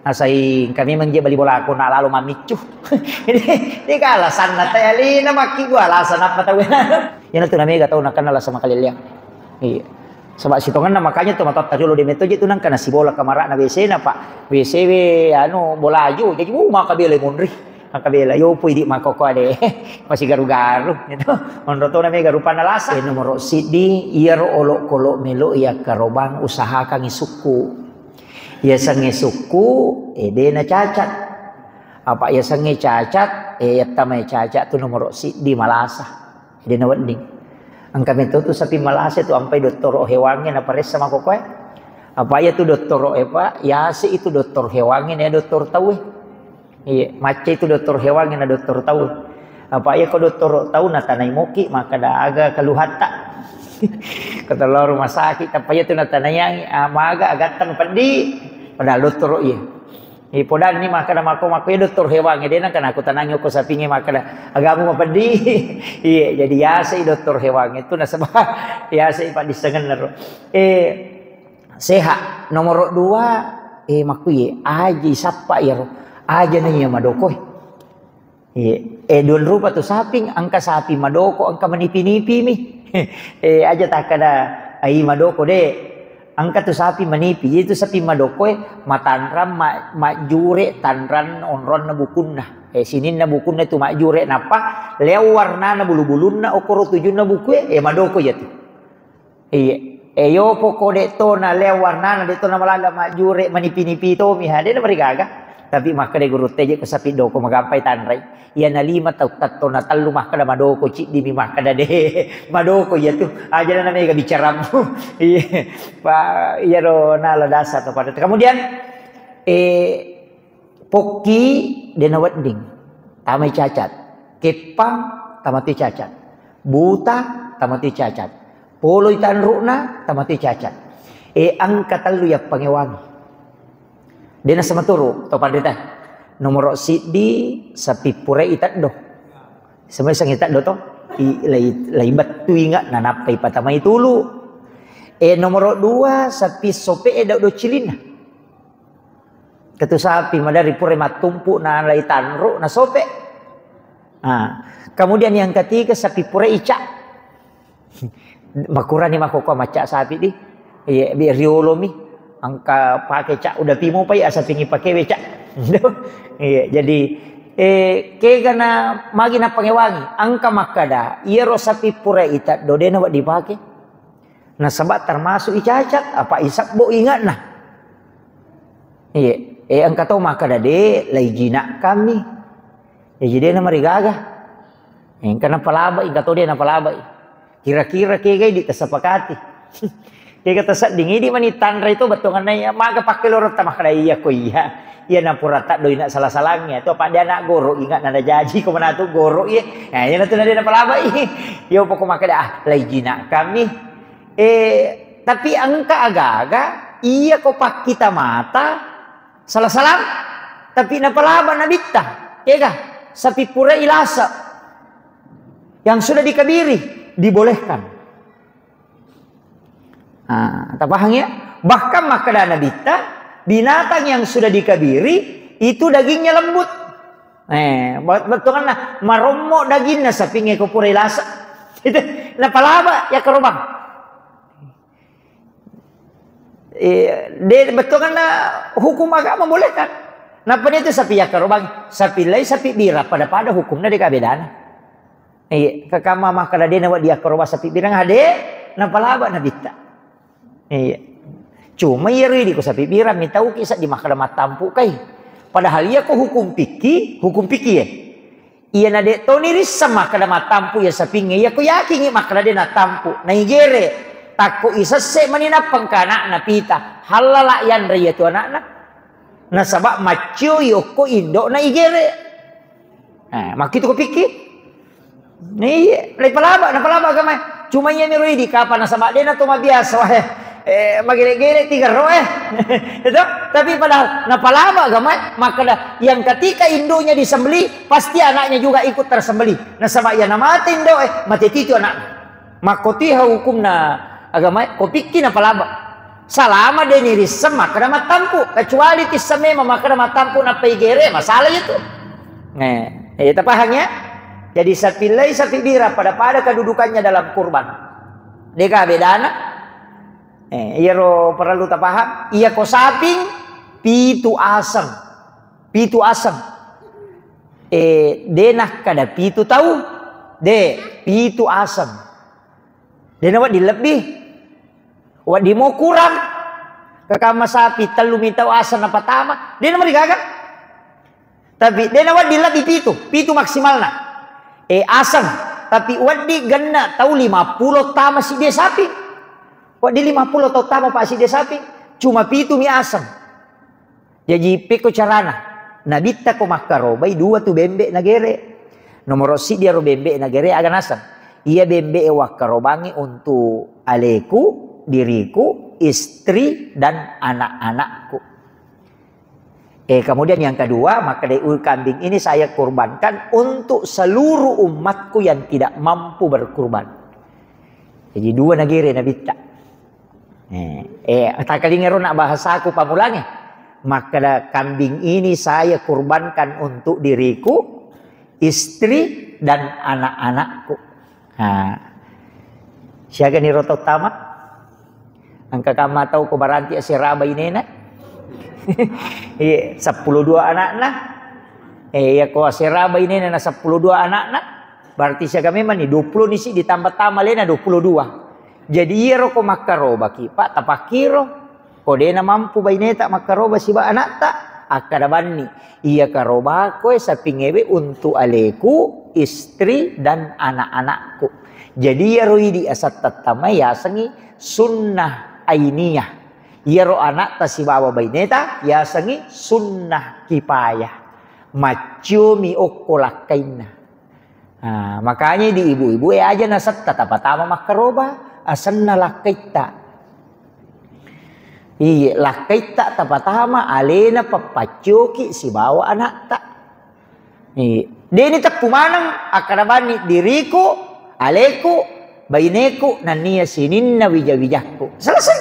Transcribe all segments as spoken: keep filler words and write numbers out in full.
Asai engka memang je bali bolako na lalo mammiccu. Jadi, jadi ka alasanna te alena makkibbu alasan apa tau. Iyana tu namega tau nakenna lasa makaleleang. Iya. Saba sitongenna makanya tu matotta riolo de metto je tu nangka nasibola kamarana W C na, Pak. W C we anu bolaju, jadi, uh, maka bela munri. Maka bela yo pui di makoko ade. Masih garu-garu gitu. Monro to namega rupanna lasa. Eh, nomoro siddi, iyaro olok-kolok melo iya karobang usahakan isukku. Yasengnge sukku, eh, de na cacat. Apa yasengnge cacat, eh, yattamai cacat tu nomoro siddi malasa. Eh, de na wedding. Engka meto tu sapi malasa tu ampai dottoro hewangnge naparessa makokoe. Apa iya tu dottoro e, Pak, yase itu doktor hewangnge na doktor tauwe. Iya, macca itu doktor hewangnge na doktor tau. Apa iya ko doktor tau natanai moki, makkada aga keluhatta. Ko tellao rumah sakit, tappa iya tu natanaiangi, ah, maga agatta mapeddi, padahal doktor iya. Iya, podanni makkada mako, mako iya doktor hewangnge, de nangka nakutanangi ko sapingnge makkada, agamu mapeddi. Iya, jadi yasai doktor hewangnge itu nasaba yasai paddissengenna ro. Eh, Sehat. Nomoro dua, eh, makkuye, aja isappa iyaro. Aja na iya madokoe. Iya. Eh, duan rupa tu saping, engka sapi madoko, engka manipi-nipi mi. Eh, aja takkada, ai madoko de. Engka tu sapi manipi. Jadi tu sapi madokoe, matanrang, ma-, majjure, tanrang onronna bukunna. Eh, sininna bukunna tu majjure, nappa leo warnana bulu-bulunna, okoro tujunna bukue, eh, madoko iya tu. Iya. E, yo poko de to na leo warnana, de to na malaga majjure, manipi-nipi to mi, ha, de na marigaga. Tapi makkeda guru teje ko sapi doko magampai tanrai. Iya na lima tau tatto na tellu makkeda madoko, ciddi mi makkeda de. Madoko iya tu. Aja na mega bicaramu. Iya. Pa, iya ro nala dasar to pada. Kemudian, eh, Pokki de na wedding, tamai cacat. Keppang, tamati cacat. Buta, tamati cacat. Poloi tanru'na, tamati cacat. E, engka tellu yappangewangi. De na samaturu, to panrita. Nomoro siddi, sapi purai teddo. Semua sangi teddo to. I, lai, lai bettu inga, nanappai patamai tulu. E, nomoro dua, sapi sope e dau do cilinna. Ketu sapi madari pura mattumpu na lai tanru na sope. Ah, kemudian yang ketiga sapi pura ica. Makurani makkokko macca sapi di. Iya, bi riolomi. Engka pake cak udah pimu pai asa pingi pake we cak. Iya, jadi, eh, kega na magi na pangewangi. Engka makkada, iyaro sapi pura ita dodena wa dipake. Nasaba termasuk icacat, apa isabbo ingatna. Iya, eh, engka tau makkada de, lai jinak kami. Ya, jadi na marigaga. Engka napalabai, engka tau de napalabai. Kira-kira kegai di tasapakati. Kega tasedding idi mani tanrai to bettuanna iya, maga pakkelorong ta makkada iya ko iya. Iya napura taddo ina sala-salangnge to pada anak goro ingat nada jaji ko manatu goro iya. Nah, iya natu nade napalabai. Iya pokok makkada, ah, lai jinak kami. Eh, tapi engka aga-aga, iya ko pakkita mata, salah-salah, tapi napalaba nabitta. Kega, sapi pura ilasa yang sudah dikabiri, dibolehkan. Ah, tapahang ya? Bahkan makkada nabitta, binatang yang sudah dikabiri, itu dagingnya lembut. Eh, bet-, bettuanna marommo daginna sapinge ko pura ilasa. Itu napalaba ya kerobang. Eh, de, bettuanna hukum agama boleh kan? Napa itu sapi ya kerobang, sapi lai sapi bira pada-pada hukumnya de kabedana. Iya, kakama makkada de nawa dia keroba sapi birang hade, napalaba nabitta. Iya. Cuma iya ridi ko sapi birang mitauki sa di makkada mattampu kai. Padahal iya ko hukum fikih, hukum fikih ya. Iya na de toni rissa makkada mattampu iya sapinge, iya ko yakingi makkada de natampu, naigere. Takko isesse mani nappengka anakna pita, hallala yanre iya tu anakna. Nasaba maccioi okko indokna igere. Eh, makkitu ko pikki? Iya, lai palaba, napalaba agama. Cuma iya miro idi kapang nasaba dena to mabiasa, wah, eh, magele-gele tiga roh, eh. Itu, tapi padahal napalaba agama, maka yang ketika induknya disembelih, pasti anaknya juga ikut tersembelih. Nasaba iya namate indok, eh, mate titu anaknya. Makkotiha hukumna agama, ko pikki napalaba. Salama de' nirisseng makkeda mattampu, kecuali tisseng memang makkeda mattampu nappa igere, masalah itu. Eh, eh, tapahang ya? Jadi sapillai sapi bira pada-pada kedudukannya dalam kurban. Deka bedana? Eh, iyaro perlu tapahang. Iya ko saping pitu aseng. Pitu aseng. Eh, de' nakkeda pitu tau. De', pitu aseng. De' nawedding lebbi. Wedding mo kurang. Kekamma sapi tellu mi tau aseng napatama. De' namarigaga. Tapi de' nawedding lebbi pitu. Pitu maksimalna. Eh, aseng. Tapi wedding genna tau lima pulo tama siddi sapi. Wedding lima pulo tau tama pa siddi sapi. Cuma pitu mi aseng. Jaji, pekko carana? Nabitta ko makkarobai dua tu bembe' nagere. Nomoro siddi aro bembe' nagere aga naseng. Iya bembe' e wakkarobangngi untuk aleku, diriku, istri, dan anak-anakku. Eh, kemudian yang kedua, makkeda, "Kambing ini saya kurbankan untuk seluruh umatku yang tidak mampu berkurban." Jadi dua nagere Nabitta. Eh, eh, takkalingero na bahasaku pamulange. Makkeda, "Kambing ini saya kurbankan untuk diriku, istri, dan anak-anakku." Nah, siaga ni roto tama? Engka kamma tau ko baranti asera bainena? Iya, seppulo dua anakna. Eh, iya ko asera bainena na seppulo dua anakna. Berarti siaga memang ni, dua pulo ni siddi ditambah tama alena dua pulo dua. Jadi iyaro ko makkarobaki, Pak, tapakkiro. Ko de'na mampu baineta makkaroba siba anatta, akkada banni, iya karobako e sapingewe untuk aleku, istri, dan anak-anakku. Jadi iyaro idi asetta tama yasengi sunnah ainiyah. Iyaro anatta sibawa baineta yasengi sunnah kifayah. Macciomi okko lakkainna. Nah, makanya di ibu-ibu e aja nasetta tapatama makkaroba, asenna lakkaitta. Iya, lakkaitta tapatama alena pappaccoki sibawa anatta. Iya. Deni teppu maneng akkada banni diriku, aleku, baineku, nennia sininna wija-wijakku. Selesai.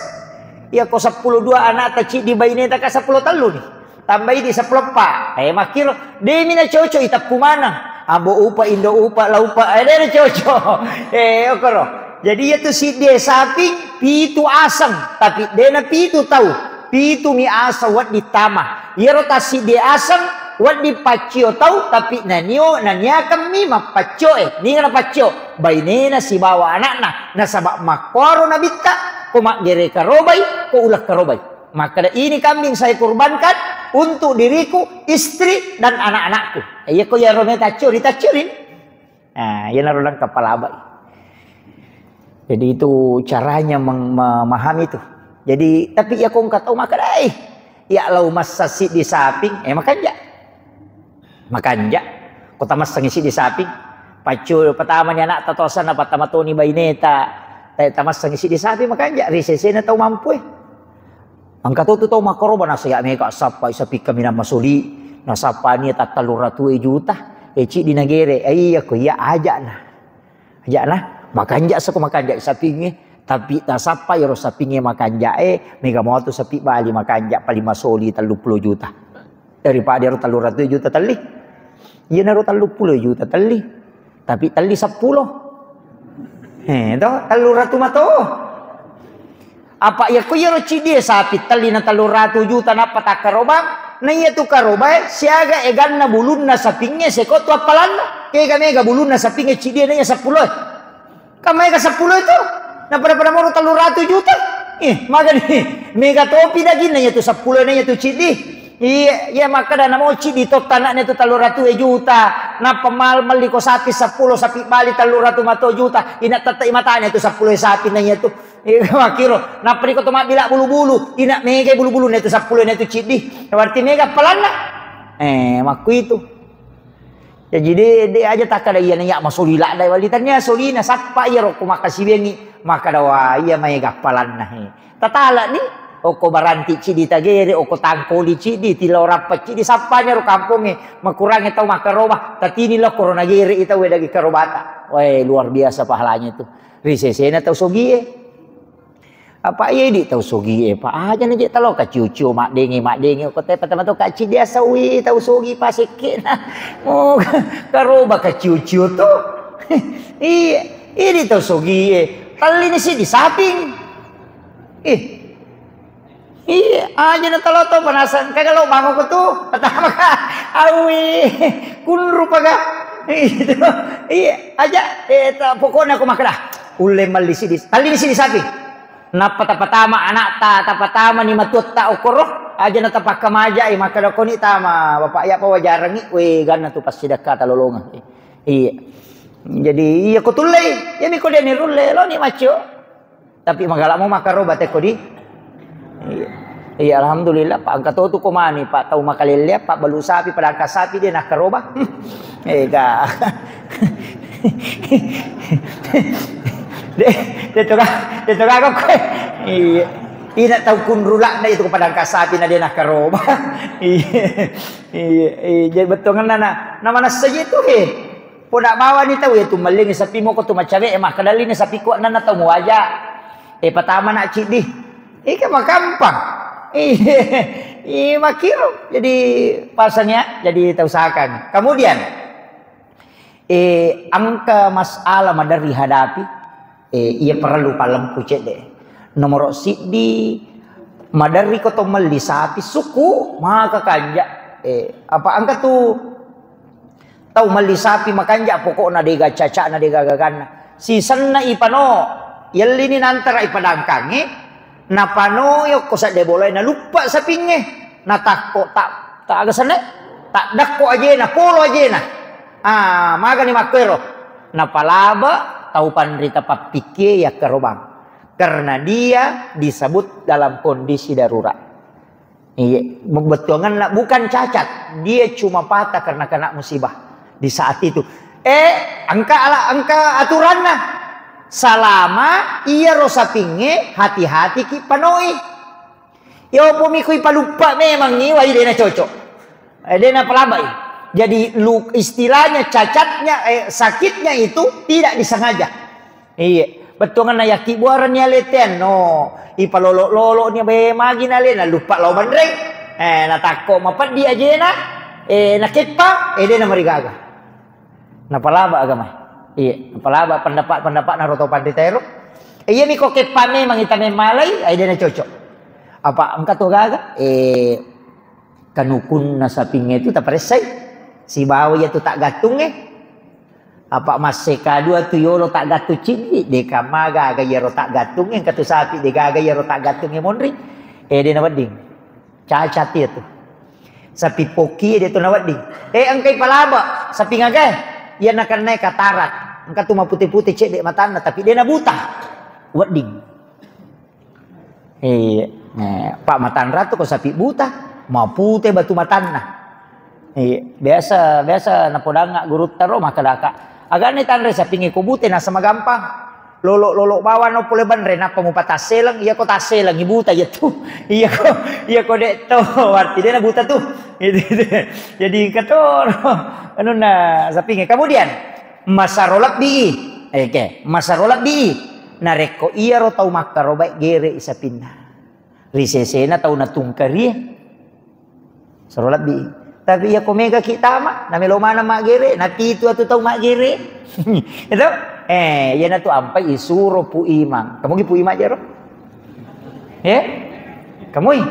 Iya ko seppulo dua anatta ciddi baineta ka seppulo tellu ni. Tambai di seppulo eppa. Eh, makkiro, demi na cocok i teppu maneng. Ambo upa, indo upa, la upa, eh, de na cocok. Eh, okoro. Jadi iya tu siddi saping pitu aseng, tapi de na pitu tau. Pitu mi aseng wedding tama. Iyaro tassiddi aseng wedding paccio tau, tapi nanio, naniakeng mi mappaccio e. Ninga na paccio? Bainena sibawa anakna. Nasaba makkoro nabitta, ko maggere karobai, ko uleng karobai. Makkeda, "Ini kambing saya kurbankan untuk diriku, istri, dan anak-anakku." Eh, iya ko iyaro me taccuri, taccuri. Nah, iyanaro lengkap palabai. Jadi itu caranya meng-, memahami itu. Jadi, tapi iya ko engka tau makkeda, "Eh, iya lau massa siddi saping, eh, makanja." Makanja. Ko tamassengi siddi saping, paccu patamani anakta to asenna, pattama toni baineta, ta-, tamassengi siddi saping, makanja. Ri sesena tau mampu e. Engka to tu tau makkaroba, nasaya mega sappai sapi kaminang masoli, nasappani tattellu ratu e juta, e ciddi nagere, e iya ko iya aja'na. Aja'na, makanja sako makanja sapingnge, tapi tasappa iyaro sapingnge makanja e, mega motu sapi Bali makanja paling masoli telluppulo juta. Daripada iyaro tellu ratu juta telli. Iyanaro telluppulo juta telli. Tapi telli seppulo. Eh, to, tellu ratu mato. Apa iya ko iyaro ciddi e sapi telli na tellu ratu juta nappa takkarobang, na iya tu karobae siaga eganna bulunna sapingnge seko tu appalanna. Kega mega bulunna sapingnge ciddi e na iya seppulo e. Kan maega seppulo itu? Na pada-pada moro tellu ratu juta? Ih, magani mega topi daginna iya tu seppulo na iya tu ciddi. Iya, iya makkeda namo ciddi to tanakna tu tellu ratu e juta. Nappa mal melli ko sapi seppulo, sapi Bali tellu ratu mato juta. Ina tette i matanya tu seppulo e sapi na iya tu. Iya, makkiro. Nappa riko to mabbila bulu-bulu. Ina mega bulu-bulu na tu seppulo na tu ciddi. Berarti mega appalanna. Eh, makku itu. Jaji de, de aja takkada iyana iya masoli ladda wali, tania solina sappa iyaro ko makkasiwiangngi makkada, "Wa iya maega appalanna he." Tatalani okko baranti ciddi tagere, okko tangkoli ciddi, tilao rappa ciddi, sappanya ro kampongnge makurangnge tau makkaroba, tatini lao korona gere i tau daging karobata. Weh, luar biasa pahalanya itu. Ri sesena tau sogie. Apa iya idi tau sogi e, Pak. Aja na je talo kaciu-ciu, maddengi, maddengi. Ko te patama to kaci dia sawi tau sogi pasekke na. Oh, karoba kaciu-ciu to. Iya, idi tau sogi e. Tallini si di saping. Ih. Iya, aja na talo to panasang. Kagak lo bangun ko tu. Pertama ka, awi, kunru paga. Iya, aja. Eh, ta-, pokoknya aku makan dah. Ulle malli si di, tallini si di saping. Nappa tapatama anakta, tapatama ni matuatta okoro, aja na tapakkamajai, makkeda koni tama, Bapak, iya pa wajarangi, we, ganna tu passidakka talolongeng. Iya. Jadi, iya ko tullei, iya mi ko deni rulle, lo ni maccio. Tapi magala mo makkaroba tekko di. Iya. Iya, alhamdulillah, Pak, engka to tu ko mani, Pak, tau makalelle, Pak, balu sapi, padangka sapi, de nakkaroba. Ega. De, de to ga-, de to gaga koe. Iya. Ina tau kunrulak na itu padangka sapi na de nakkaroba. Iya. Iya, iya, jadi bettuanna na, na manessa je tu he. Poda bawani tau ya tu mellingi sapi moko tu macawe e makkedalini sapi kuat nana tau muaja. Eh, patama nak cidi. Ika makampang. Iya, iya, makiro. Jadi pasang ya, jadi tau sakang. Kemudian, Eh, engka masalah maderri hadapi, eh, iya parellu pallempu cedde. Nomoro siddi, maderri ko to melli sapi, suku, maka kanja. Eh, apa engka tu tau melli sapi makanja, pokokna dega cacana, dega gaganna. Sisenna ipano, yellini nantara ipadangkangi, Napanoi okko sadde bolae, naluppa sapingnge. Natakko ta-, ta-, aga senna? Taddakko ajena, polo ajena. Ah, magani makkoero. Napalaba tau panrita pappikkie yakkarobang. Karena dia disebut dalam kondisi darurat. Iya, bettuanganna bukan cacat, dia cuma patah karena kena musibah di saat itu. Eh, engka ala-, engka aturanna. Salama iyaro sapingnge, hati-hati ki panoi. Yo pomi kui paluppa memang iwai dena cocok. Eh, dena palabai. Jadi lu, istilahnya cacatnya, eh, sakitnya itu tidak disengaja. Iya, bettuanna yakki buarenni aletean no. Ipalolo-lolo ni be magi nale, naluppa lao banreng. Eh, natakko mapeddi ajena, eh, nakeppa, eh, dena marigaga. Napalaba agama. Iya, napalaba pendapat-pendapat naro to panrita ero. Eh, iya mi ko keppa memang ita memmalai, eh, dena cocok. Apa engka to gaga? Eh, kanukunna sapingnge tu taparessai. Sibawa iya tu taggattungnge. Apa masseka dua tu yolo taggattung ciddi, deka magaga iyaro taggattungnge, engka tu sapi degaga iyaro taggattungnge monri, eh, de nawedding. Cacat iya tu. Sapi poki de tu nawedding. Eh, engkai palaba, sapi ngagai? Iya nakennai katarak. Engka tu mapute-pute cedde matanna, tapi de nabuta. Wedding. Iya. Eh, Pak, matanra tu ko sapi buta, mapute batu matanna. Iya, biasa, biasa napodangnga gurutta ro makkedaka, "Agana tanre sapingnge ko bute nasaba gampang. Lolo-lolo bawang no pole banre nappa mupatasseleng, iya ko tasseleng buta iya tu." Iya ko, iya ko de to, berarti de nabuta tu. Jadi katoro anunna sapingnge. Kemudian masaro lebbi. Oke, masaro lebbi. Narekko iyaro tau makkarobae gere i sapinna. Ri sesena tau natungkarie. Soro lebbi. Tapi iya ko mega ki tama, namelo maneng maggere, napitu atu tau maggere. Itu? Eh, iya natu ampai isuro Pu Imang. Kamu ki Pu Imang jero? Eh? Kamu i?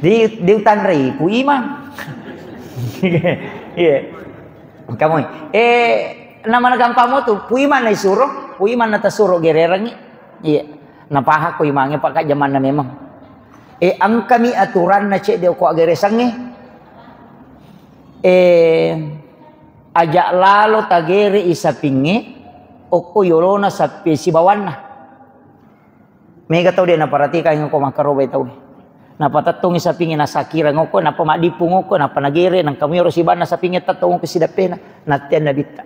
Di, diutanrei Pu Imang. Iya. Kamu i. Eh, namana gampang mo tu, Pu Imang na isuro, Pu Imang na tasuro gererengi. Iya. Napahakko imangnge, Pak, ka jamanna memang. Eh, engkami aturanna cedde okko aggeresengnge. Eh, aja lalo tagere i sapingnge, okko yolona sapi sibawanna. Mega tau de naparatikangngi okko makkarobai tau. Napatettongi sapingnge nasakirang okko, nappa maddippung okko, nappa nagere, nangka muiro sibanna sapingnge tettong okko sidappena. Natteang nabitta.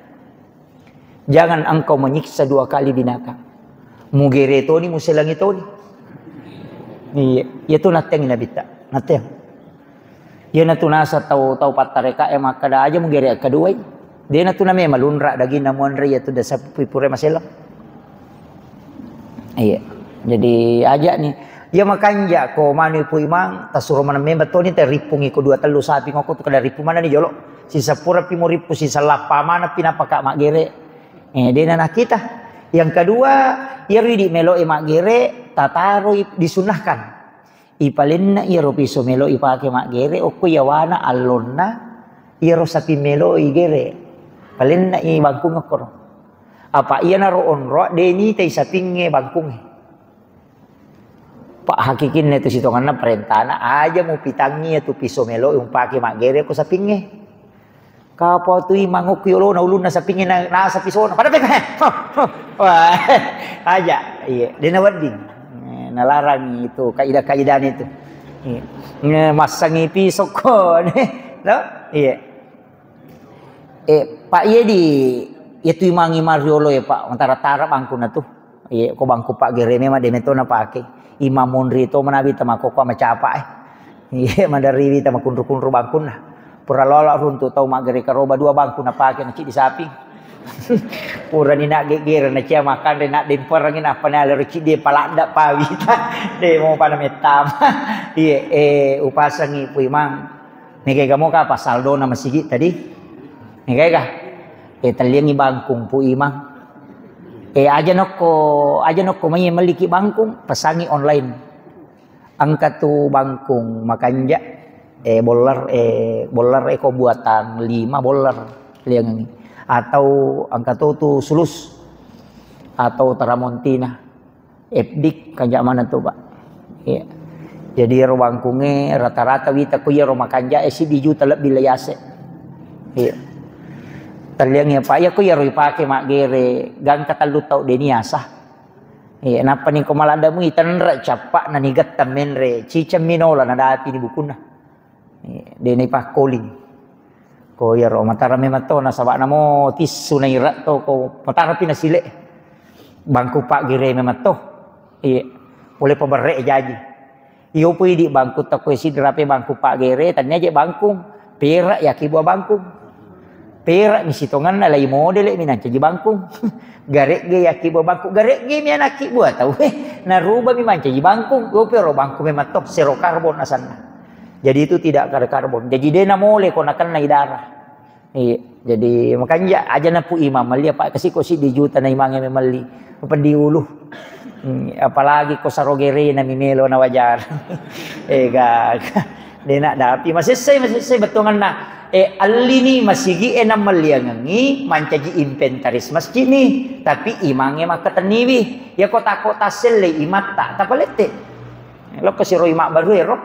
Jangan engkau menyiksa dua kali binatang. Mugere toni, muselangi toni. Iya, iya tu natteang nabitta. Natteang. Iya natu nasa tau, tau pattareka e makkeda aja mugere keduai. Dia natu name malunra daging namuanre iya tu dasa pui pure maselang. Iya. Jadi aja nih. Ya makanja ko manu ipu imang, tasuro maneng memang toni te rippungi ko dua tellu sapi ngoko tu kada rippu mana ni jolo. Sisa pura pi mo rippu, sisa lappa mana pi napaka maggere. Eh, dena nakita. Yang kedua, iyaro idi melo e maggere, tataroi disunnahkan. Ipalenna iyaro piso melo ipake maggere, okko yawana allonna iyaro sapi melo igere. Palenna i bangkung okkoro. Apa iyanaro onro de nitai sapingnge bangkungnge. Pak hakikinna tu sitonganna perentana aja mupitangi tu piso melo umpake maggere ko sapingnge. Kapau tu imang okko yolona ulunna sapingnge na, nasa pisona. Pada peka. Wah, aja. Iya, dena wedding. Eh, nalarang itu kaidah-kaidah itu. Iya. Nge-, massangi pisokko. No? Iya. Eh, Pak, iya di, iya tu imang imang riolo ya, Pak. Antara tara bangkuna tu. Iya, ko bangku paggere memang de metto napake. Imang monri to manabi tama koko macapa, eh. Iya, madariwi tama kunru-kunru bangkunna. Pura lola runtu tau maggere karoba dua bangku napake na ciddi sapi. Purani na geggere na cia makanre na demperangi na panale ro ciddi paladda pawita. De mo pada mettama. Iya, eh, upasangi pu imang. Mega mo ka pasal dona masigi tadi. Mega ka. Eh, telliangi bangkung pu imang. Eh, aja nokko, aja nokko mai melliki bangkung, pesangi online. Engka tu bangkung makanja, eh, boller, eh, boller, eh, ko buatan lima boller liangengi. Atau engka tu, tu sulus atau taramontina. F D kanja mana tu, Pak. Iya. Jadi ero bangkunge rata-rata wita ko iyaro makanja, eh, siddi juta lebbi le yase. Iya. Telliang ya, Pak, iya ko iyaro ipake maggere gangka tellu tau deni asa. Iya, nappa ni ko maladda mui tenre cappa na ni getta menre ciceng minola nadapi ni bukunna. Iya, dena ipakkoling. Ko iyaro matara memang to nasaba namo tissu na ira to ko matara pi nasile. Bangku paggere memang to. Iya, pole paberre jaji. Iyo pui di bangku takko sidra pe bangku paggere tania je bangkung. Perak yaki buah bangkung. Perak mi sitonganna lai modele mi nancaji bangkung. Garegge yaki buah bangkung. Garegge mi anakki buah tau. Eh, naruba mi mancaji bangkung. Iyo pe ro bangku memang to sero karbon asanna. Jadi itu tidak ada karbon. Jadi de namole ko nakennai darah. Iya, jadi makanja aja na pu imang melli apa kasi ko siddi juta na imangnge melli. Peddi ulu. Hmm, apalagi ko saro gerena mi melo na wajar. Eh, ga, ga. Dena dapi masessai, masessai bettuanganna. Eh, allini masigi e na melliangengi mancaji inventaris masjid ni. Tapi imangnge makkatenniwi. Ya ko tako tasselle imatta tapalette. Lokko siro imak baru ero.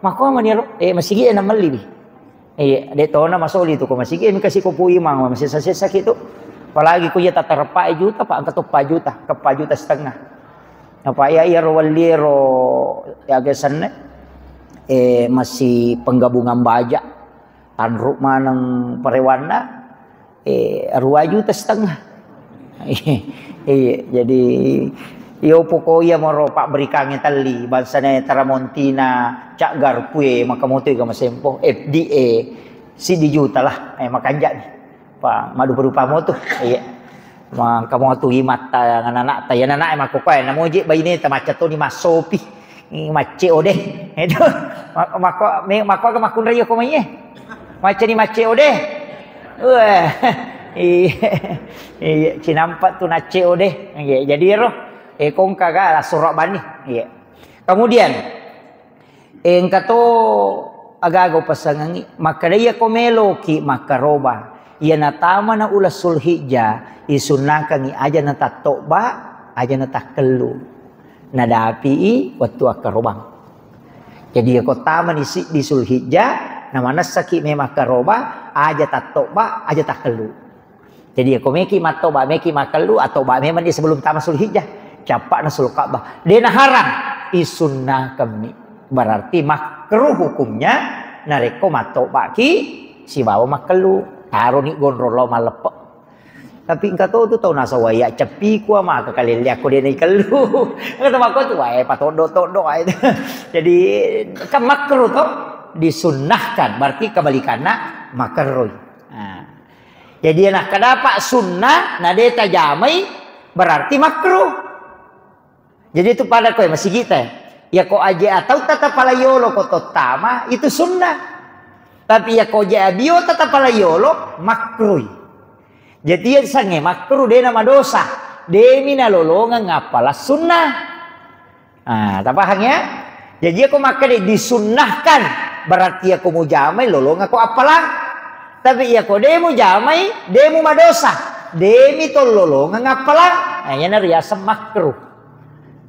Mako mani ero. Eh, masigi e na melliwi. Iya, de tona masoli tu ko masigi, mi kasi ko pu imang, masessa-sessa ki tu. Apalagi ko iya tatareppa juta, Pak, engka to empat juta, ke empat juta setengah. Apa iya, iya ro welli ro, ya, aga senna, eh, masih penggabungan baja, tanruk maneng parewanna, eh, dua juta setengah. Iya, jadi iyo poko iya moro pabberikangnge telli, bangsana taramontina, cak garpue, maka moto ga masempo, F D A, siddi juta lah, eh, makanja ni. Pa, madu berupa moto, iya. Maka moto imatta, anak-anak ta, ya anak-anak, eh, mako koe, namoje baine ta macca toni massopi. Ih, macce ode. Itu. Ma-, mako, me-, mako aga makkunrai ko mai, eh. Macca ni macce ode. Wah. Iya. Iya, cinampa tu nacce ode. Iya, jadi ero. Eh, kongka ga la surabani. Iya. Kemudian, eh, engka to aga-aga upasangengi. Makkeda iya ko meloki makkaroba. Iya natamana uleng Sulhijjah, isunnakangi aja na tattobba, aja na takkellu. Nadapi'i wettu akkarobang. Jadi, iyako tamani siddi Sulhijjah, namanessaki memang akkaroba, aja tattobba, aja takkellu. Jadi, iyako meki mattoba, meki makkellu, attoba memang dia sebelum tama Sulhijjah. Cappa'na Sulka'bah. De naharang, isunnakammi. Berarti makruh hukumnya, narekko mattobaki sibawa makkellu. Taroni gondrong lao malleppe. Tapi engka to tu tau nasawai, ya, ceppi kua maka kalelle akko de naikellu. Engka to makko tu, wae, patoddo-toddo ae. Jadi, kan makruh to, disunnahkan, berarti kebalikanna makerroi. Nah. Jadi, nakkeda pa sunnah, na de tajamai, berarti makruh. Jadi itu pada koe masigi te. Ya ko aje atau tata pala yolo ko tottama, itu sunnah. Tapi ya ko je abio tata pala yolo, makruh. Jadi ya sange makruh, dena madosa. Demi nalolongeng appala sunnah. Ah, tapahang ya? Jadi ya ko makkeda disunnahkan, berarti ya ko mujamai lolongeng ko appala. Tapi ya ko demu jamai, demu madosa. Demi to lolongeng appala. Nah, ya nariaseng makruh.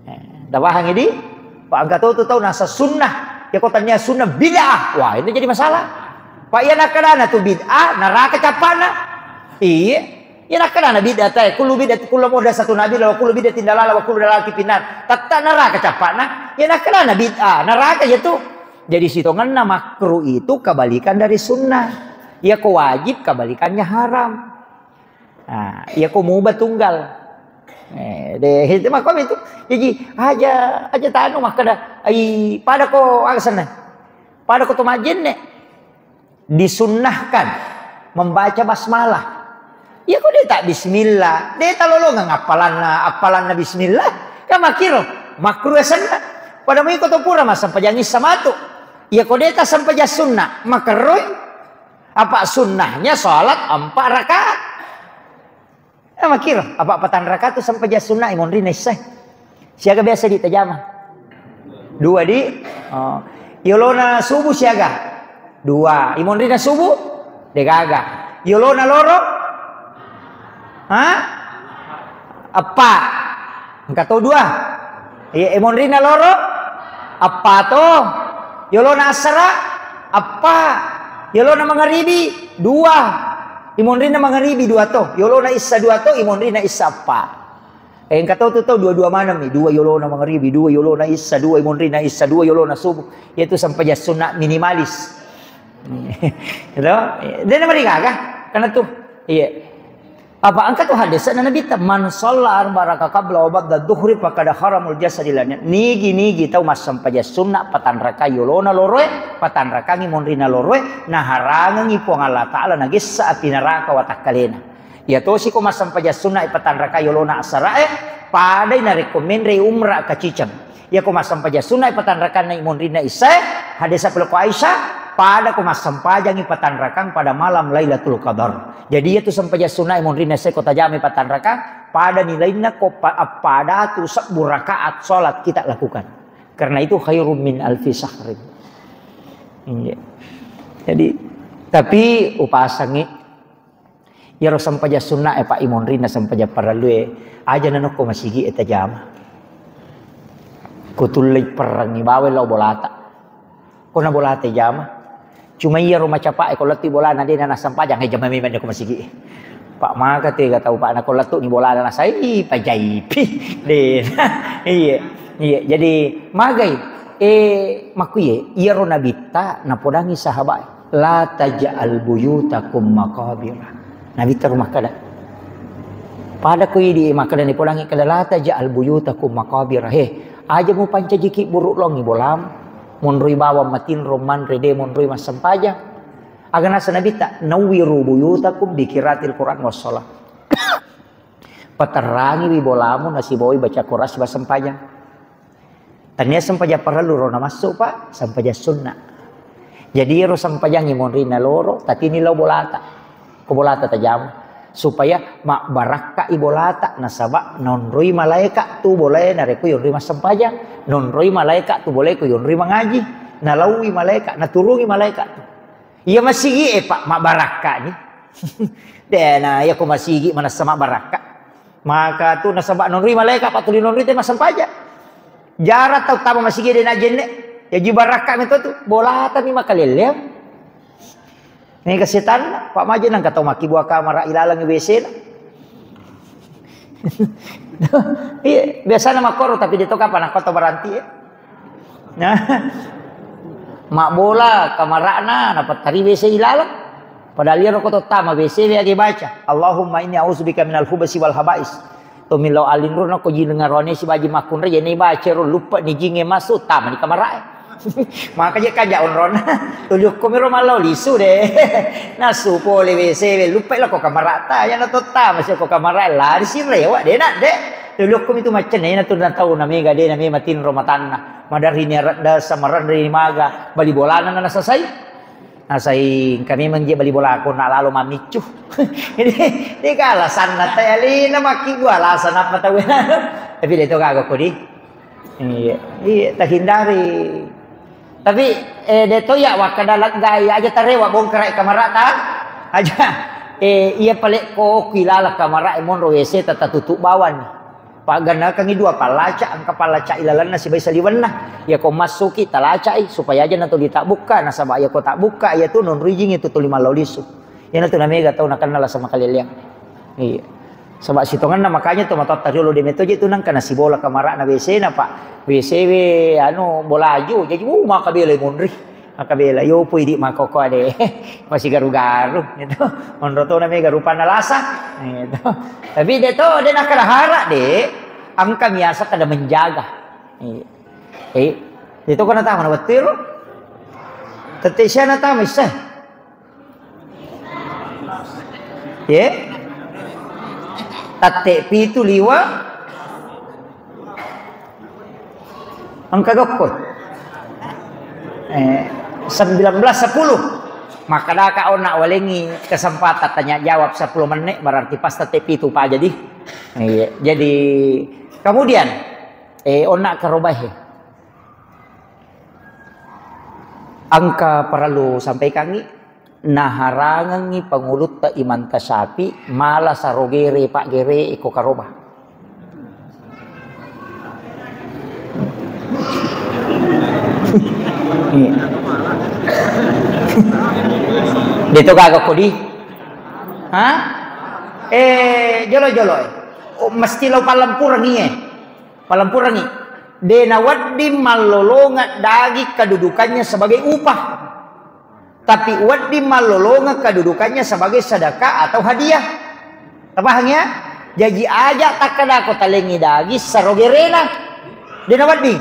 Eh, tapahang idi? Pak, engka to tu tau nasa sunnah. Ya ko tania sunnah bid'ah. Wah, ini jadi masalah. Pak, iya nakkedana tu bid'ah, neraka cappana. Iya. Iya nakkedana bid'ah te, kullu bid'ah, kullu muhdatsatun bid'ah, wa kullu bid'atin dalalah, wa kullu dalalatin finnar. Tetta neraka cappana. Iya nakkedana bid'ah, neraka ya tu. Jadi sitongenna makruh itu kebalikan dari sunnah. Ya ko wajib kebalikannya haram. Nah, iya ko mubah tunggal. Eh, deh, itu mah itu. Jadi aja, aja tanu makkeda, ai pada ko aga senna. Pada ko to majenne. Disunnahkan membaca basmalah. Iya ko deta bismillah, deta lolongeng appalanna, appalanna bismillah. Kan makkiro, makruh senna. Pada mui ko to pura massempajang issa matu. Iya ko deta sempajang sunna, makerroi. Apa sunnahnya salat empat rakaat? Eh, makkiro, apa patang rakaat tu sempajang sunna imonrina issae? Siaga biasa ditajama? Dua di. Oh. Yolona subuh siaga? Dua. Imonrina subuh? Degaga. Yolona loro? Ha? Eppa. Engka to dua. Iya, imonrina loro? Eppa to. Yolona assara? Eppa. Yolona mangaribi? Dua. Imonrina mangaribi dua to. Yolona issa dua to, imonrina issa eppa. Eh, engka to tu to dua-dua maneng mi. Dua yolona mangaribi, dua yolona issa, dua imonrina issa, dua yolona subuh. Yaitu sempajang sunna minimalis. Gitu? Dia nama rigaga. Karena tu. Iya. Apa engka tu hadis na Nabi ta, "Man shalla arba raka qabla wa ba'da dhuhri faqad haramul jasadi lana." Nigi-nigi tau massempajang sunna patanraka yolona loroe, patanrakangi monrina loroe, naharangengi Puang Allah Ta'ala nagessa api neraka watakkalena. Iya tosi ko massempajang sunna patanraka yolona asarae, padai narekko menrei umra kaciceng. Iya ko massempajang sunna patanrakanna monrinna issae, hadis pale ko Aisyah, pada ko massempajangi patanrakang pada malam Lailatul Qadar. Jadi iya tu sempajang sunna monrinna issae ko tajamai patanrakang, pada nilainna ko pa-, appada tu sebbu rakaat salat kita lakukan. Karena itu khairum min alfi syahrin. Iya. Jadi, tapi upasangi Iyaro sempajang sunna e, Pak, imonrinna sempajang parellu e, aja nanokko masigi e tajama. Kutullei perrengngi baweng lao bolata. Kona bolata jama. Cuma iyaro macapa e, ko lettu bolana de na nassempajang, e jama memang ko masigi e. Pak, maka tega tau, Pak, na ko lettu ni bolana nasai pajaipi. De. Iya. Iya, jadi magai. E, makkuye, iyaro nabitta napodangi sahabat e. "La taj'al buyutakum maqabira." Nabi terus makkeda. Pada ko idi makkeda ni podangi kada, "La taj'al buyutakum maqabira." He, aja mupancajiki buruk longi bolam. Monroi bawang matinro manre de monroi massempajang. Aga nasa Nabi ta, "Nawwiru buyutakum bi qiraatil Qur'an was shalah." Paterrangiwi bolamu nasibawai baca Qur'an sibawa sempajang. Tania sempajang parellu ro namassu, Pak, sempajang sunna. Jadi ero sempajangi monrinna loro, tatini lao bolata. Ko bolata tajama. Supaya mabbarakkai bolata, nasaba naonroi malaeka tu bolae narekko yonroi massempajang. Naonroi malaeka tu bolae ko yonroi mangaji. Nalaui malaeka, naturungi malaeka tu. Iya masigi e, Pak, mabbarakka ni. De na, iya ko masigi manessa mabbarakka. Maka tu nasaba nonroi malaeka, Pak, tuli nonroi te massempajang. Jarang tau tama masigi de na jenne. Jaji barakka mi to tu, bolata mi makalelleang. Ni kesetan, Pak, maje nang katau makkibua kamara ilalang W C na. Iya, biasana makkoro, tapi de to kapang nakko to baranti e. Nah. Mabbola kamara'na napattari W C ilalang. Padahal iyaro ko tottama W C we age baca, "Allahumma inni a'udzubika minal khubutsi wal khaba'is." To millau alinro nako jiling aroane sibaji makkunrai, jene baca ro luppe ni jinge masuk, tama ni kamara'e. Maka je kanja onrona. Tuli okko miro mallau lisu de. Nasu pole W C we luppe lako kamara'ta, yana tottama si ko kamara'e lari sirewa de nak de. Yolokko mitu maccenna, ena tu na tau na mega de na mema tinro matanna. Madarri ni aradda samaranri maga bali bolana na nasasai. Nasai engka memang je bali bolako na lalo mamiccu. Jadi, de ka alasanna te alina makkibbu alasan apa tau. Tapi de to gaga kodi. Iya, iya, tahindari. Tapi, eh, de to ya wakkada laggai aja tarewa bongkara kamara ta. Aja. Eh, iya pale ko kilala kamara e monro W C ta tatutup bawang. Paggannakangngi dua pallaca, engka pallaca ilalenna sibai saliwenna. Iya ko massuki talacai supaya aja natuli tabbukka, nasaba iya ko tabbukka iya tu non rijing itu tuli mallau lisu. Iyana tu na mega tau nakenna lasa makaleleang. Iya. Saba sitongenna makanya to matoatta riolo de meto je tu nangka nasibola kamarana W C na, Pak. W C we anu bolaju, jadi uh, maka bela monri. Maka bela yo pui di makoko ade. Masih garu-garu gitu. Monro to na mega rupanna lasa. Gitu. Tapi de to de nakalahara de angka biasa kada menjaga. Iya. Eh, itu kena tahu na betul. Tette siana tahu isse. Ye? Tatte pitu liwa. Engka gokko. Eh, sembilan belas sepuluh. Maka daka ona walengi kesempatan tanya jawab sepuluh menit, berarti pas tatte pitu pa jadi. Iya, jadi kemudian, eh, ona karobahe. Engka parellu sampaikangngi, naharangengngi pangulutta Imam Tasyafi mala sarogere paggere iko karoba. Iya. De to gaga kodi? Hah? Eh, jolo-jolo. Oh, mesti lo palempurengi, eh. Palempurengi. De nawedding mallolongeng daging kedudukannya sebagai upah. Tapi wedding mallolongeng kedudukannya sebagai sedekah atau hadiah. Tapahang ya? Jaji aja takkadako talengi daging sarogerena. De nawedding.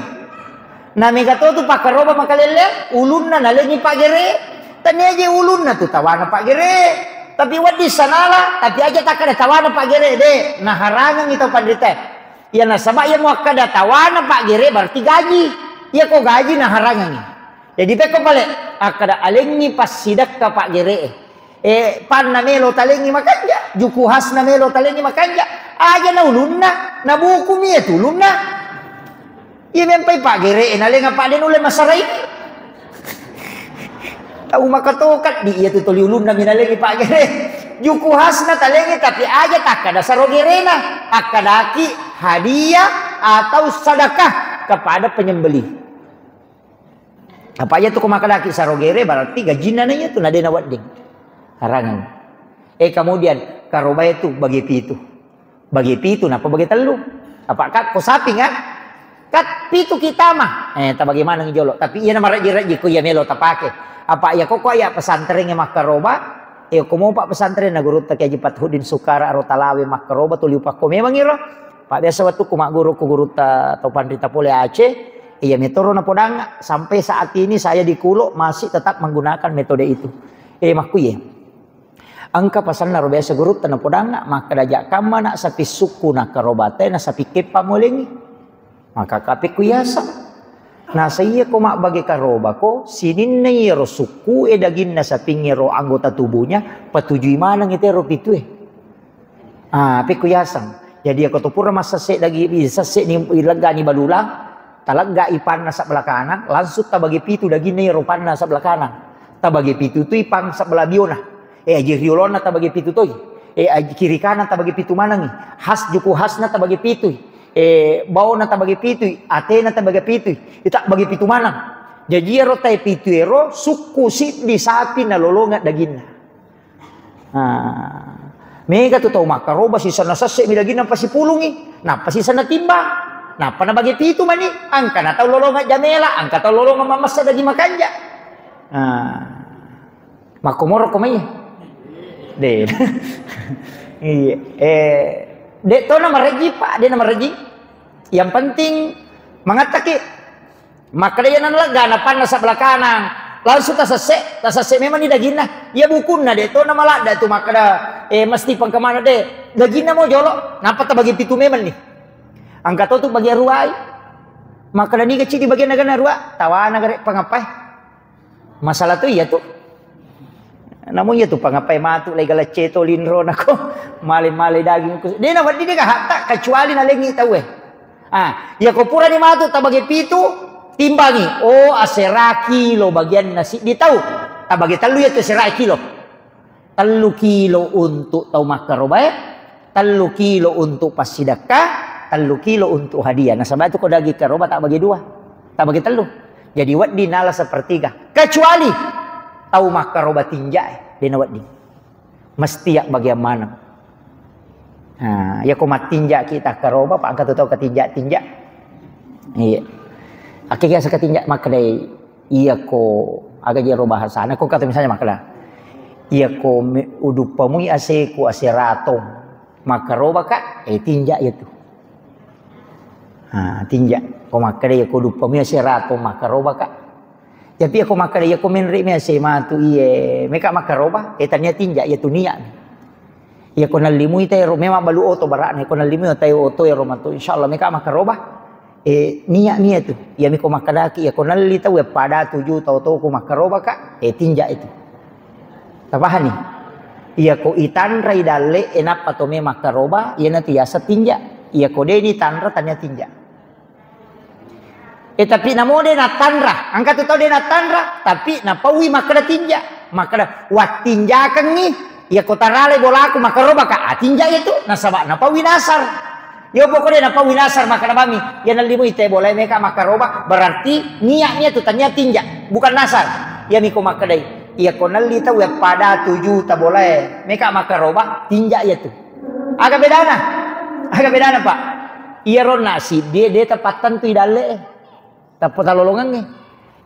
Na mega to tu pakkaroba makalelle, ulunna nalengi paggere. Tania je ulunna tu tawana paggere. Tapi wedding sanala, tapi aja takkada tawana paggere de. Naharangengi tau panrita. Iya nasaba iya muakkada tawana paggere berarti gaji. Iya ko gaji naharangengi. Jadi pekko pale akkada alengngi passidekka paggere'e. Eh, panna melo talengngi makanja, juku hasna melo talengngi makanja. Aja na ulunna, na bukumi ya tulunna. Iya mempai paggere'e nalenga pade nulle masarai. Tau makatokat di iya tu toli ulunna minalengi paggere. Juku hasna talengi tapi aja takkada sarogerena, akkadaki hadiah atau sedekah kepada penyembelih. Apa iya tu ko makkadaki sarogere berarti gajinna na iya tu na de na wedding. Harangan. Eh, kemudian karobae tu bagi pitu. Bagi pitu napa bagi tellu? Apa kat ko sapi kan? Kat pitu kita mah. Eh, tabagi maneng jolo. Tapi iya na maraji-raji ko iya melo tapake. Apa iya ko ko iya pesantren e makkaroba? Eh, ko mopa pesantren na gurutta Kiai Haji Fathuddin Sukara ro talawe makkaroba tuli upakko memang iro. Pak biasa wettukku magguru ku gurutta tau panrita pole Aceh, iya metoro napodang sampai saat ini saya di Kulo masih tetap menggunakan metode itu. Eh, makkuye. Engka pasanna ro biasa gurutta napodang, makkeda ja kamma na sapi sukku na karobate na sapi keppa molengi. Maka kape ku yaseng. Nasa iya ko mabbage karoba ko, sininna iyaro sukku e daginna sapingnge ro anggota tubuhnya, patujui maneng itero pitue. Ah, pekko yaseng. Jadi, ako to pura massesse dagi, sesse ni, leggani balulang, talegga ipanna sebelah kanan, langsung tabagi pitu daginna iyaro panna sebelah kanan. Tabagi pitu tu ipang sebelah biona. Eh, aji riolona tabagi pitu toi. Eh, aji kiri kanan tabagi pitu manengi. Has juku hasna tabagi pitu. Eh, baona tabagi pitu. Atena tabagi pitu. Ita bagi pitu maneng. Jadi, iyaro tai pitu ero, sukku siddi sapi nalolonga daginna. Nah, mega tu tau makkaroba sisenna sesse mi daginna pasipulungi, nappa sisenna timbang, nappa nabage pitu mani, angka na tau lolonga jamela, angka tau lolonga mamessa daging makanja. Nah, makkomoro ko mai. De. Iya. Eh, de to na mareji, Pak, de na mareji. Yang penting mangattaki. Makkeda iya naleggana panna sebelah kanang. Langsung tasesse, tasesse memang ni daginna. Iya bukunna de to namaladda tu makkeda, eh, mesti pengkemana de. Daginna mo jolo, nappa tabagi pitu memang ni. Engka to tu bagian ruai. Makkeda niga cidi bagian naga narua, tawana gare pangapai. Masalah tu iya tu. Namun iya tu pangapai matu lai galacce to linro nako male-male daging kus. De nawedding de gahatta kecuali nalengi tauwe. Ah, iya ko purani matu tabage pitu, timbangi. Oh, asera kilo bagianna siddi tau. Tabage tellu iya tu asera kilo. Tellu kilo untuk tau makkarobae, tellu kilo untuk passidekka, tellu kilo untuk hadiah. Nasaba itu ko daging karoba tak bagi dua, tak bagi tellu. Jadi wedding nala sepertiga. Kecuali tau makkaroba tinjae, dena wedding. Mesti ya bagian maneng. Nah, ya ko mattinja kita karoba, pak angkat tau ketinja-tinja. Iya. Akhirnya seketinja makkedai Iyako aga jero bahasana, ko kata misalnya makkeda, iyako me-, uduppamui aseku ase ratong, makkarobaka, eh, tinja iyatu. Ha, tinja. Ko makkeda iyako uduppamui ase ratong, makkarobaka. Tapi iyako makkeda iyako menre mi ase matu iye, meka makkaroba, eh, tania tinja iyatu niat. Iyako nallimui taero, memang balu oto bara'na, iyako nallimui taero oto ero matu, insyaallah meka makkaroba. Eh, niat, niat tu. Iyami ko makkedaki, iyako nalli tau, eh, pada tuju tau toko makkarobaka, eh, tinja itu. Tapahani? Iyako itanrai dalle, eh, nappa to me makkaroba, iyanatu yaseng tinja. Iyako de ditanra, tania tinja. Eh, tapi namo de natanra, engka tu tau de natanra, tapi napaui makkeda tinja, makkeda wattinjakengngi, iyako tarale bolaku makkarobaka, ah, tinja itu, nasaba napaui nasar. Yo pokoknya napaui nasar makkeda bami, ya nallimui te bolae meka makkaroba, berarti niatnya tu tania tinja, bukan nasar. Iyami ko makkedai, iyako nalli tau ya pada tuju ta bolae meka makkaroba, tinja ya tu. Aga bedana? Aga bedana, Pak? Iyaro nasi dia, dia tepat tentu i dalle. Tappa talolongengnge.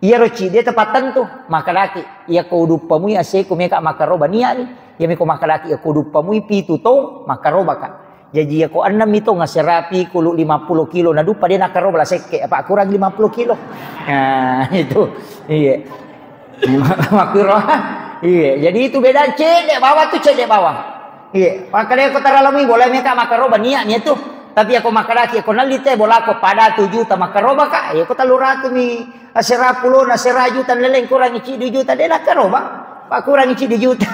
Iyaro cide tepattentu, makkedaki, iyako uduppamui aseku meka makkaroba niani, iyami ko makkedaki, iyako uduppamui pitu tong, makkarobaka. Jaji iyako ennemmi tong aserapi kulu lima puluh kilo, naduppa de nakkaroba la sekke, apa kurang lima puluh kilo. Nah, itu. Iya. Makkuro. Iya, jadi itu beda cedde bawang tu cedde bawang. Iya, makkedai ko taralamui boleh meka makkaroba niat, niat tu. Tapi ako makkedaki, ako nalli te bolako pada tu juta makkaroba ka, iya ko tellu ratu mi asera pulo na asera juta leleng kurangi ciddi juta de nakkaroba. Pak kurangi ciddi juta.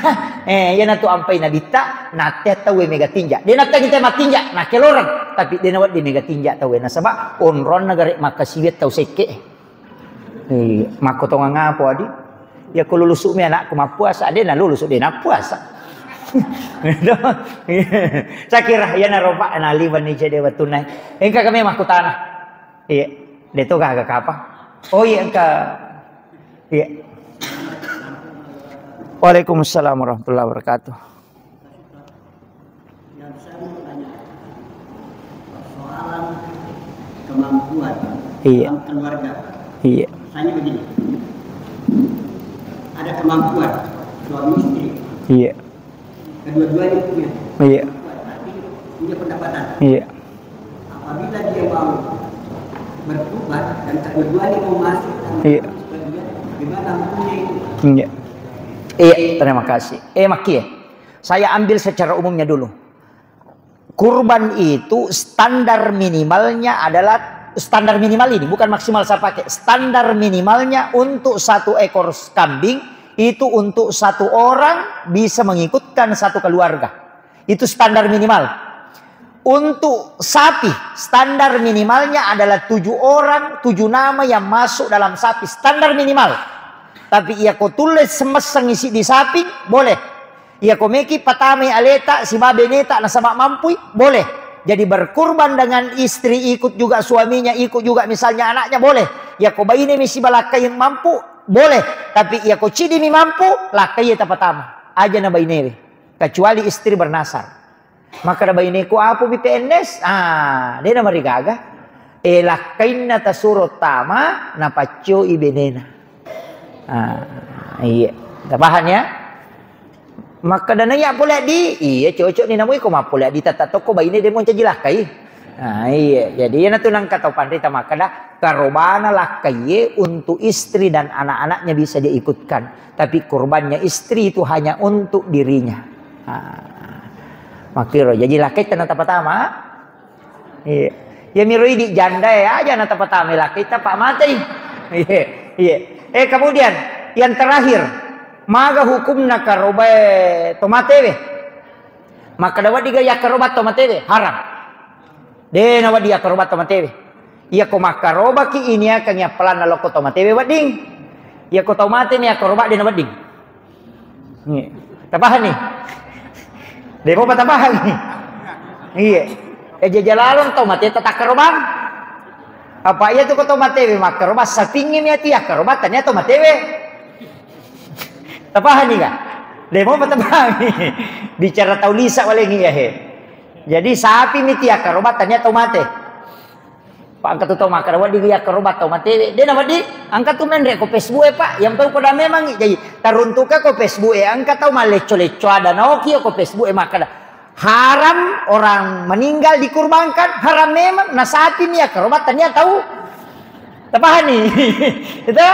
Eh, iya natu ampai nabitta, natte tau mega tinja. De natte kita matinja, nakeloreng. Tapi de nawedding mega tinja tau nasaba onronna gare makkasiwi tau sekke. Iya, makkotongang apa, Adi? Ya, ko lulusu mi anakku mappuasa, de na lulusu, de nappuasa. Sakira, ya na roba, na liwan ni cede wattunna. Engka kami makkutana. Iya, de to gaga kapa? Oh iya, engka. Iya. Waalaikumsalam warahmatullahi wabarakatuh. Yang saya mau tanya, persoalan kemampuan Iya. dalam keluarga. Iya. Misalnya begini, ada kemampuan suami istri, Iya. kedua-duanya punya Iya. kemampuan, tapi punya pendapatan. Iya. Apabila dia mau bertobat dan kedua-duanya mau masuk dalam Iya. keluarga, bagaimana hukumnya itu? Iya. Iya, terima kasih. Eh, Maki, ya. Saya ambil secara umumnya dulu. Kurban itu standar minimalnya adalah, standar minimal ini, bukan maksimal saya pakai. Standar minimalnya untuk satu ekor kambing itu untuk satu orang bisa mengikutkan satu keluarga. Itu standar minimal. Untuk sapi, standar minimalnya adalah tujuh orang, tujuh nama yang masuk dalam sapi, standar minimal. Tapi iya ko tulle semesseng isi di sapi, boleh. Iya ko meki patamai aleta siba beneta nasaba mampui, boleh. Jadi berkurban dengan istri, ikut juga suaminya, ikut juga misalnya anaknya, boleh. Iya ko baine mi siba lakkai mampu, boleh. Tapi iya ko cidi mi mampu, lakkai tapatama. Aja na bainewe. Kecuali istri bernasar. Makkeda baineku, "Apa mi P N S?" Ah, de na marigaga. Eh, lakkainna tasuro tama, napaccoi benena. Ah, iya. Tapahang ya? Makkeda naiya pole di, iya cocok ni namui ko mappole di tata tokko baine de moncaji lakkai. Ah, iya. Jadi iya natu nangka tau panrita makkeda karobana lakkaie untuk istri dan anak-anaknya bisa dia ikutkan. Tapi kurbannya istri itu hanya untuk dirinya. Ah. Makkiro, jadi lakkai tenata pertama. Iya. Iyamiro idi janda e, aja na tapatama lakkaita, Pak, matei. Iya, iya. Eh, kemudian yang terakhir, maga hukumna karobae to matewe? Makkeda wedding ga yakkaroba to matewe? Haram. De na wedding yakkaroba to matewe. Iyako makkarobaki iniakangi appalanna lokko to matewe wedding. Iyako tau mate mi yakkaroba de na wedding. Iya. Tapahani? De mopa tapahani? Iya. Eh, jaja lalong tau mate tatakkarobang. Apa iya tu ko tau matewe makkaroba, sapingngi mi ati yakkaroba tania tau matewe. Tapahani ga? De mopa tapahani? Bicara tau lisa walengi ya he. Jadi sapi mi ti yakkaroba tania tau mate. Pak, engka tu tau makkeda wedding yakkaroba tau matewe. De na wedding, engka tu menre ko Facebook e, Pak. Yang tau koda memang i. Jadi, taruntuka ko Facebook e, engka tau mallecco-lecco ada naoki ko Facebook e makkeda, haram orang meninggal dikurbankan, haram memang, na sapi mi yakkaroba tania tau. Tapahani? Itu,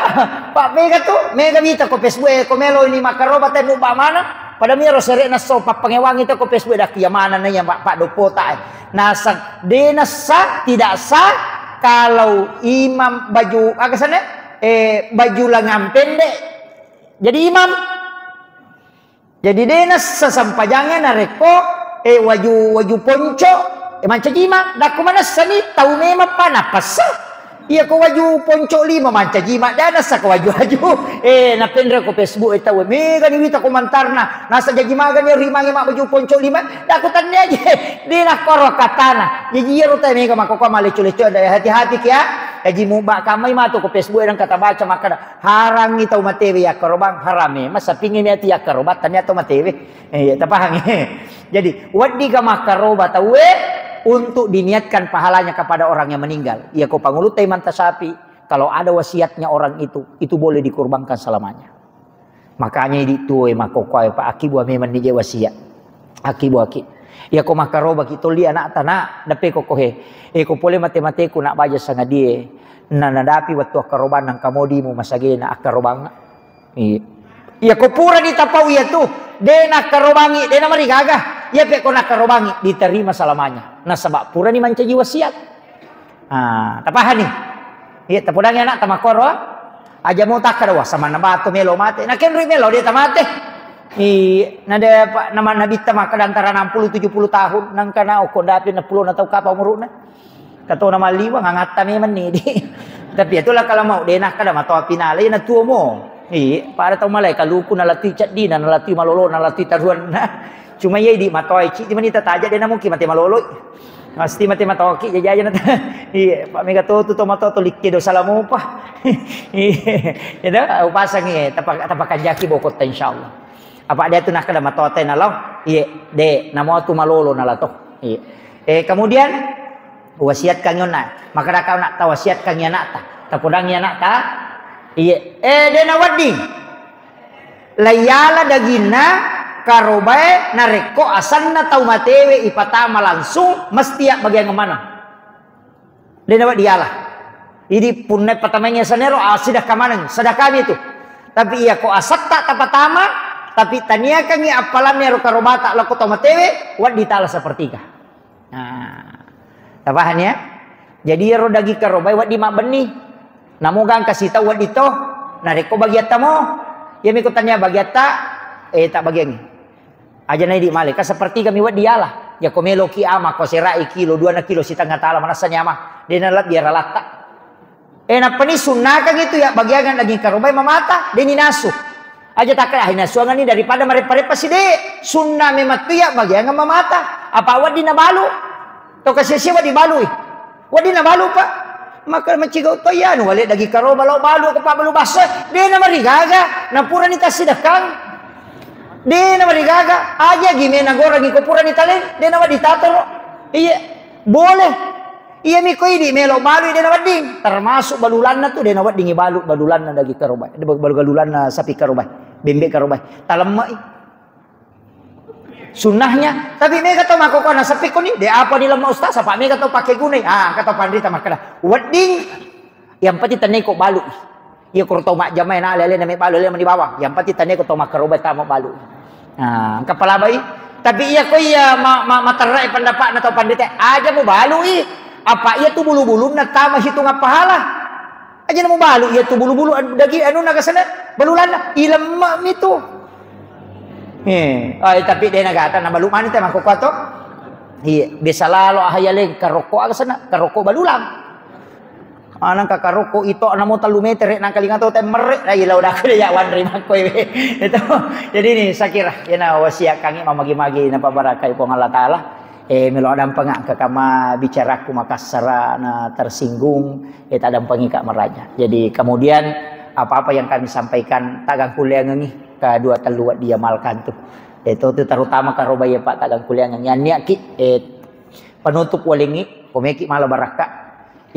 Pak, mega tu, mega mita ko Facebook e, ko melo ini makkaroba tau mubba mana? Pada miro sere'na so pappangewangi to ko Facebook e, dakki ya mana na ya Pak, Pak Dopota e. Nasa, de nasa, tidak sah kalau imam baju, aga sana? Eh, baju lengan pendek jadi imam. Jadi de nasa sampajangnge narekko, eh, waju, waju ponco, eh, mancaji imam. Dakku manessani tau memang pa napassa. Iya ko waju ponco lima mancaji imam, de nasa ko waju-waju. Eh, napenre ko Facebook e tau, mega ni wita komentarna. Nasa jaji magani rimange ma baju ponco lima. Dakku tannia je. De nakkoro katana. Jaji iyaro tau mega makkokkoe malecco-lecco, ada hati-hati kia. Jaji mubba kamai matu ko Facebook e dan kata baca makkeda, harangngi tau matewe yakkarobang, harame. Masapingi mi ati yakkarobang, tania tau matewe. Eh, iya, tapahang. Jadi, wedding ga makkaroba tauwe untuk diniatkan pahalanya kepada orang yang meninggal. Iya ko pangulutta imanta sapi, kalau ada wasiatnya orang itu, itu boleh dikurbankan selamanya. Makanya idi tuo e makkokkoe, Pak, akibua memang ni je wasiat. Akibuaki. Iya ko makkarobaki tolli anakta, nak, dappe ko kohe. Eh, ko pole mate-mateku nak baja sangadie. Na nadapi wettu akkarobanna engka modimu masagena akkarobang. Iya. Iya ko purani tapau iya tu, de nakkarobangi, de namarigaga. Iya pe ko nakkarobangi, diterima selamanya. Nasaba purani mancaji wasiat. Ah, tapahani? Iya, tapodangi anak tamakkoro. Aja mau takkada, wah, samanna batu melo mate. Nakenrui melo de tamate. Iya, nade pa-, nama nabitta makkada antara enam puluh tujuh puluh tahun, nangkana okko dapi enam puluh na tau kapa umuruna. Katona malliwa ngangatta memang ni di. Tapi itulah kalau mau de nakkada matoa pinale, na tuo mo. Iya, pada tau malai kaluku nalatui ceddina, nalatui malolo, nalatui taruanna. Cuma iya idi matoa ici, cuma ni tataja de na mungkin mate maloloi. Pasti mate matoki, jajaja na ta-, iya, Pak, mega to tu to mato to likke dosa lamopa. Iya, ya dah, upasangi, tapa-, tapakanjaki bokotta, insyaallah. Apa dia tu nakkada matote nalo? Iya, de, namo tu malolo nalato. Iya. Eh, kemudian, wasiatkan yonna. Maka kau nak tawasiatkan anakta. Tapodangi anakta. Iya. Eh, de na wedding. Laiyala daginna karobae narekko asenna tau matewe ipatama langsung, mesti abbagiang maneng. De nawedding diala. Idi punna patamaingi asenna ero, ah, sidakka maneng, sedekami tu. Tapi iya ko asetta tapatama, tapi taniakangi appalanna ero karobata lokko tau matewe, wedding tala sepertiga. Nah, tapahani ya? Jadi iyaro daging karobae wedding mabbenni. Namo gangka sitau wedding to, narekko bagiatta mo, iyami ko tania bagiatta, eh, tak bagiangi. Aja na idi male, ka sepertiga mi wedding diala. Jako meloki ama ko serai kilo, dua na kilo sitengnga tala manessa ni ama. De na lebbi ralatta. Eh, nappani sunnakang itu ya bagiangan daging karobae mamata, de ni nasu. Aja takkeda, ah, nasuangan ni daripada mareppa-reppa side. Sunna memang tu ya bagiangan mamata. Apa wedding nabalu? To kasi-asi wedding balui. Wedding nabalu, Pak. Maka macigau to iya, anu, wale daging karoba lao balu, ko pabbalu basso, de na marigaga, na purani tassidekkang. De na marigaga, aja gi mena gorangi ko purani taleng, de na wedding tatoro. Iya, boleh. Iya mi ko idi melo balui de na wedding. Termasuk balulanna tu de na weddingi balu, balulanna daging karoba, balu-, balulanna sapi karoba, bembe karoba. Talemmai. Sunnahnya, tapi mega tau makkokkoe naseppi koni, de apa ni lemma ustaz, apa mega tau pake gunai. Ah, kata panrita makkeda, wedding, yang penting tennaiko balui. Iya koro tau majjamai na ale-ale na me balu, ale mani bawang. Yang penting tennaiko tau makkaroba tama balui. Ah, engka palabai. Tapi iya ko iya ma-, ma-, materrai pendapatna tau panrita, aja mu balui. Apa iya tu bulu-bulunna tama hitungan pahala. Aja namu balu iya tu bulu-bulu, anu, daging anu nagasana, balulanna, ilemma mi tu. Eh, oh, tapi de nagata na balu mani te mako kuato. Iya, biasa lalo ahayaleng karoko agasana, karoko balulang. Anang ka karoko ito namo tellu meter, nang kalinga to te merre, nah, ila udah kada ya wanri makko iwe. Itu. Jadi ini saya kira, ya na wasiat kangi mamagi-magi na pabarakai Puang Allah Taala. Eh, melo adampeng engka kama bicaraku makassara na tersinggung, eh, tadampengi Kak maraja. Jadi kemudian apa-apa yang kami sampaikan tagang kuliangengi kedua tellu dia malkan tu. Eh, itu tu terutama karoba ya Pak tagang kuliangengi. Anniaki, eh, penutup walengi, komeki mala barakka.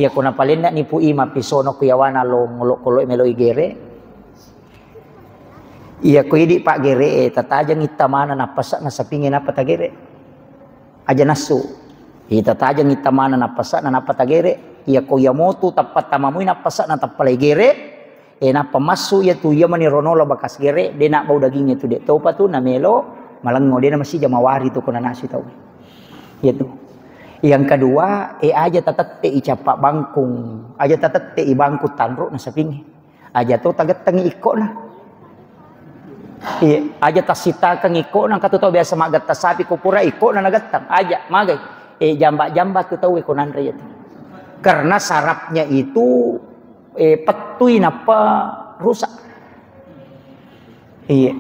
Iya ko napalenna nipu i mappisono ku yawana lo ngolo-kolo melo igere. Iya ko idi Pak gere, eh, tatajeng ittamana nappasa na sapinge napa tagere. Aja nassu. Ita tajeng ittamana nappasa'na nappa tagere. Iya ko iya motu tappa tamamui nappasa'na tappa lai gere. E nappa massu iya tu iya mani ronola bakas gere, de na bau daging itu de topa tu namelo malengo de na masija mawari tu ko nanasi tau. Iya tu. Yang kedua, e aja tatette i cappa bangkung, aja tatette i bangku tanru na sapingi. Aja to tagettengi ikkona. Iya, aja tassitakeng ikkona, engka tu tau biasa maggetta sapi ko pura ikkona nagetteng. Aja, magai. Eh, jamba-jamba tu tau ko nanre itu. Karena sarafnya itu, eh, pettui nappa rusak. Iya.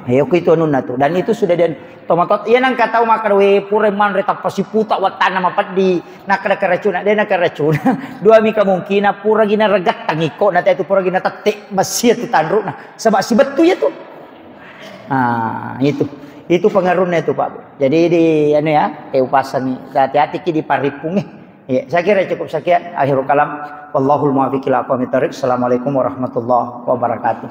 Iya, ku itu anunna tu. Dan itu sudah dan tomatot, iya nang katau makan we pura manre tappa siputa wattanna mapeddi. Nakkeda keracuna, de nakeracuna. Dua mi kemungkinan, pura gina regattang iko, na itu pura gina tette, besi itu tanruna. Sebab si betu ya tu. Ah, itu. Itu pengaruhnya itu, Pak Bu. Jadi di anu ya, eh upasangi. Hati-hati ki di paripung eh. Ya, saya kira cukup sekian. Akhirul kalam. Wallahul muwaffiq ila aqwamit thariq. Assalamualaikum warahmatullahi wabarakatuh.